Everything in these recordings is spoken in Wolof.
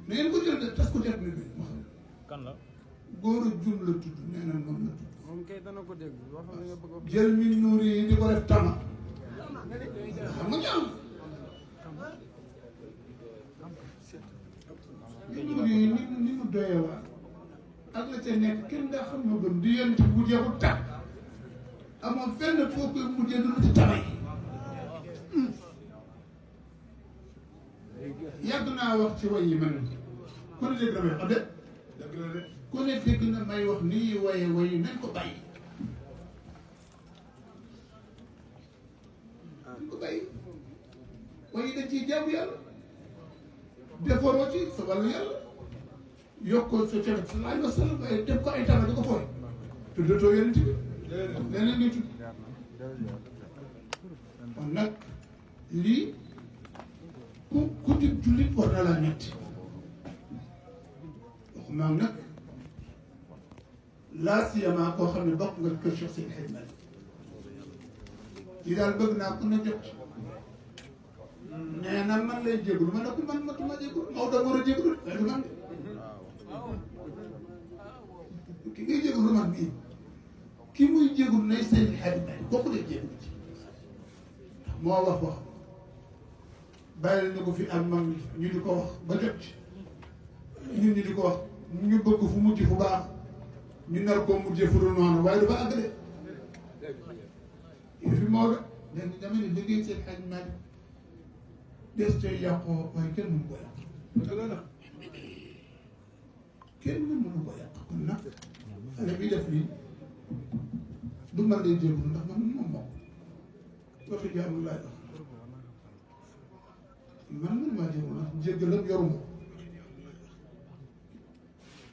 na ngeen ko jël de tas ko ci àdduna bi ma xam kan la góor a jum la tudd nee na moom la tudd moom kay dana ko dégg wax nga nga bëgg jël min nuuri yi di ko def tama xam nga ñaaw min nuuri yi ni mu doyee waa ak la ca nekk kenn daa xam ma gën di yent bu jeexul tàkk amoon fenn foo koy mujjee du ci tama yi yàgg naa wax ci way yi man ku ne dégg na may wax de dëgg la de ku ne dégg na may wax ni ñuy waye wayi nañ ko bàyyi nañ ko bàyyi wayi dañ ciy jaamu yàlla defaroo ci sa wàllu yàlla yokkoo sa cere sallallahu alayhi wa sallam waaye def ko ay tama di ko fooy tuddatoo yonent bi leneen ngay tudd kon nag lii ku di jullit war na laa ñetti waxuma nag laa siyama koo xam ne bokk nga kër Cheikh Seydi Hadji Malick yi daal bëgg naa ku ne jot nee na man lay jégul ma ne ko man matuma jégul Maodo war a jégul waaye du man de ki ngay jégul man bii ki muy jégul nay Seydi Hadji Malick kooku lay jégul ci moo wax bàyyil ñu ko fi ak mag ñu di ko wax ba jot ci ñun ñu di ko wax ñu bëgg fu mujj fu baax ñu nar koo mujjee fu dul noonu waaye dafa àgg de yéen fi Maodo léegi dama ne liggéey seen xaj naaj des tey yàqoo waaye kenn mënu ko yàq kenn mënu ko yàq kon nag xale bi def lii du man lay jéegul ndax man moom moom waxi jaamu laay wax man maa jéegul ndax jéggalam yoruma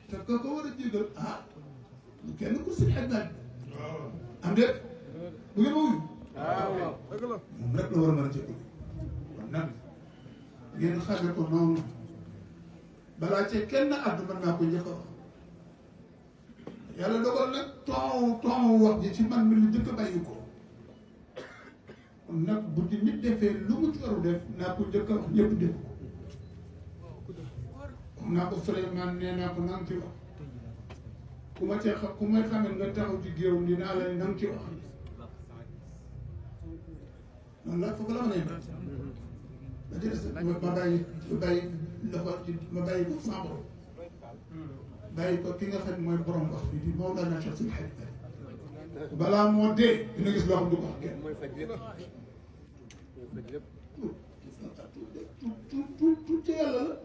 te ko war a jéggal kenn ku si xaj naaj am déet bu ngeen ma wuyu moom rek la war a mën a jéggal kon nag ngeen xamee ko noonu balaa cee kenn addu mën naa ko njëkk a wax yàlla dogal nag ton wax ji ci man mi lu njëkk a bàyyi ko kon nag bu di nit defee lu mu ci waru def naa ko njëkk a wax ñëpp dégg ko wax naa ko Souleymane nee naa ko nang ci wax ku ma cee xam ku may xamee nga taxaw ci géew dinaa la nang ci wax noonu la foofu la ma ne ba jël ma bàyyi loxo ci ma bàyyi ko sama borom bàyyi ko ki nga xam ne mooy borom wax bi di moo daan Cheikh Seydi Hadji Malick balaa moo dee dina gis loo xam du ko wax kenn tuut ci yàlla la